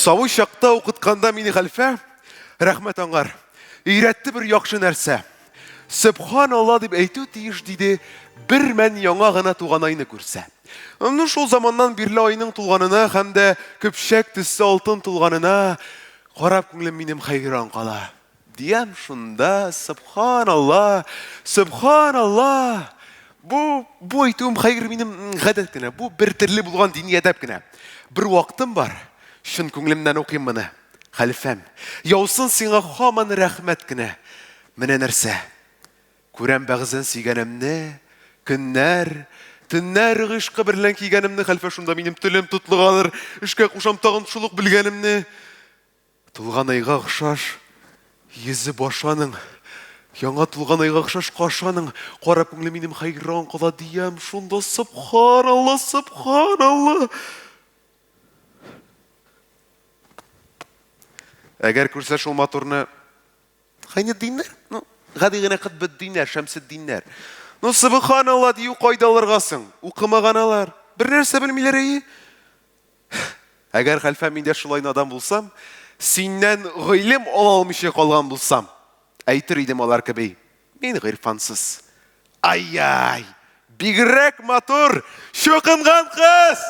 Сабый чакта укытканда мине хәлфә, рәхмәт аңар, өйрәтте бер яхшы нәрсә. Сөбханалла дип әйтү тиеш, диде, бер мән яңа гына туган айны күрсә. Ну, шул заманнан бирле айның тулганына һәм дә көпчәк төсле алтын тулганына карап күңелем минем хәйран кала. Диям шунда, сөбханалла, сөбханалла! Бу, бу әйтүем хәер минем гадәт кенә, бу бер төрле булган дини әдәп кенә. Бер вакытым бар, чын күңелемнән укыйм моны. Хәлфәм, яусын сиңа һаман рәхмәт кенә. Менә нәрсә. Күрәм бәгъзен сөйгәнемне, көннәр, төннәр гыйшкы берлән кигәнемне, хәлфә шунда минем телем тотлыгадыр, эшкә кушам тагын шул ук белгәнемне. Тулган айга охшаш йөзе башы аның, яңа тулган айга охшаш кашы аның, кара күңеле минем хәйран кала диям, шунда сөбханалла, сөбханалла. Әгәр күрсә шул матурны Гайнетдиннәр, ну, гади генә Кытбетдиннәр, Шәмсетдиннәр. Ну, сөбханалла дию кайда алырга соң? Укымаган алар. Бер нәрсә белмиләр, әйе. Әгәр хәлфә мин дә шулай надан булсам, синнән гыйлем ала алмыйча калган булсам, әйтер идем алар кеби, мин гыйрфансыз. Ай-яй! Бигрәк матур! Чукынган кыз!